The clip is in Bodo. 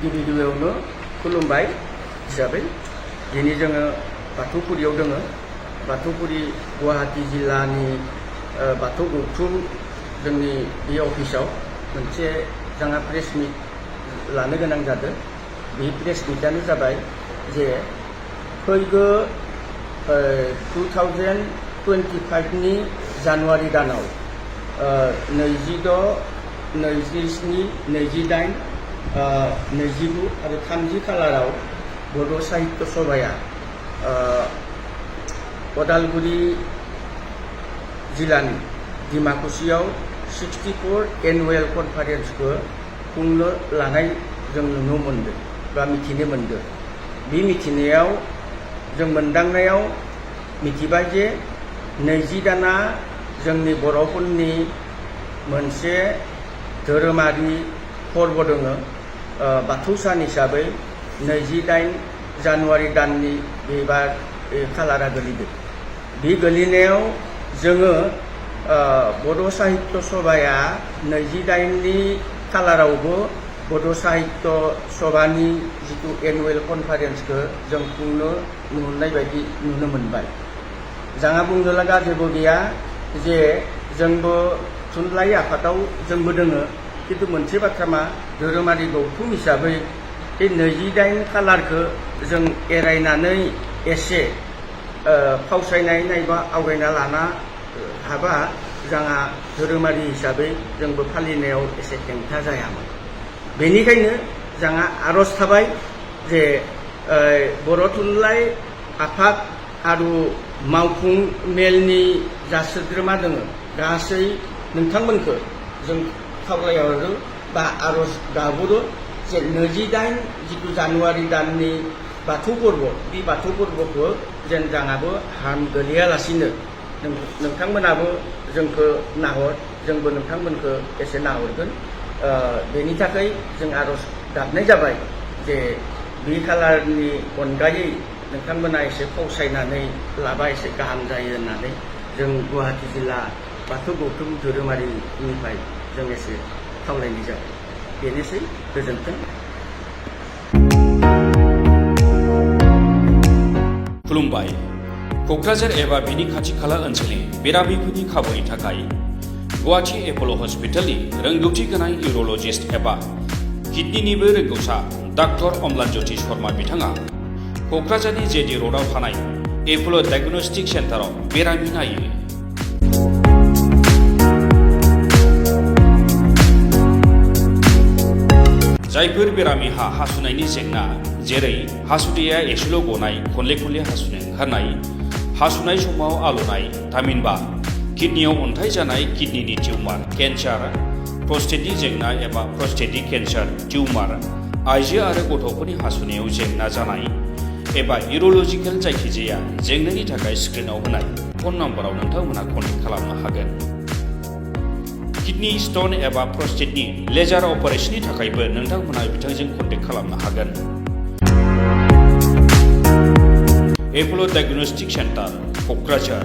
गिबि गिबियावनो खुलुमबाय हिसाबै दिनै जोङो बाथौफुरियाव दोङो। बाथौफुरि गुवाहाटी जिल्लानि बाथौ गौथुम जोंनि बे अफिसाव मोनसे जोंहा प्रेस मिट लानो गोनां जादों। बे प्रेस मिटआनो जाबाय जे फैगौ 2025 नि जानुवारि दानाव 26, 27, 28, 29 आरो 30 खालाराव बड' साहित्य सभाया उदालगुरि जिल्लानि डिमाकुसियाव 64 एनुवेल कनफारेन्सखौ खुंनो लानाय जों नुनो मोनदों बा मिथिनो मोनदों। बे मिथिनायाव जों मोनदांनायाव मिथिबाय जे 20 दाना जोंनि बर'फोरनि मोनसे धोरोमारि फोरबो दङ। बाथौ सान हिसाबै 28 जानुवारि दाननि बेबार खालारा गोलैदों। बे गोलैनायाव जोङो बड' साहित्य सभाया 28 खालारावबो बड' साहित्य सभानि जितु एनुवेल कनफारेन्सखौ जों खुंनो मोननाय बायदि नुनो मोनबाय। जोंहा बुंनो लागा जेबो गैया जे जोंबो थुनलाइ आफादाव जोंबो दोङो। खिन्थु मोनसे बाथ्रा मा, धोरोमारि गौथुम हिसाबै बे 28 खालारखौ जों एरायनानै एसे फावसायनाय नायबा आवगायना लाना हाबा जोंहा धोरोमारि हिसाबै जोंबो फालिनायाव एसे हेंथा जायामोन। बेनिखायनो जोंहा आरज थाबाय जे बर' थुनलाइ आफाद आरो मावफुं मेलनि जा सोद्रोमा दङ गासै नोंथांमोनखौ जों खावलायहरो बा आरज गाबहरो जे 28 जितु जानुवारि दाननि बाथौ फोरबो, बे बाथौ फोरबोखौ जेन जोंहाबो हाम गोलैयालासिनो नोंथांमोनाबो जोंखौ नाहर, जोंबो नोंथांमोनखौ एसे नाहरगोन। बेनि थाखाय जों आरज गाबनाय जाबाय जे बे खालारनि अनगायै नोंथांमोना एसे फावसायनानै लाबा एसे गाहाम जायो होननानै जों गुवाहाटी जिल्ला बाथौ गौथुम धोरोमारिनिफ्राय जों एसे खावलायनाय जाबाय। बेनोसै, गोजोन्थों। खुलुमबाय। क'क्राझार एबा बिनि खाथि खाला ओनसोलनि बेरामिफोरनि खाबुनि थाखाय गुवाहाटी एप'ल' हस्पिटालनि रोंगौथि गोनां इउर'लजिस्ट एबा किडनिनिबो रोंगौसा डाक्टर अम्लानज्योति शर्मा बिथाङा क'क्राझारनि जेडि र'डआव थानाय एप'ल' डायग्नोस्टिक सेन्टाराव बेरामि नायो। जायफोर बेरामिहा हासुनायनि जेंना, जेरै हासुदैया एसेल' गनाय, खनले खनले हासुनो ओंखारनाय, हासुनाय समाव आलौनाय, थामहिनबा किडनियाव अन्थाइ जानाय, किडनिनि टिउमार, केन्सार, प्रस्टेटनि जेंना एबा प्रस्टेटिक केन्सार टिउमार, आइजो आरो गथ'फोरनि हासुनायाव जेंना जानाय एबा इउर'लजिकेल जायखिजाया जेंनानि थाखाय स्क्रिनाव होनाय फन नाम्बाराव नोंथांमोनहा कन्टेक्ट खालामनो हागोन। किडनि स्टन एबा प्रस्टेटनि लेजार अपारेशननि थाखायबो नोंथांमोनहा बिथांजों कन्टेक्ट खालामनो हागोन। एप'ल' डायग्नोस्टिक सेन्टार, क'क्राझार।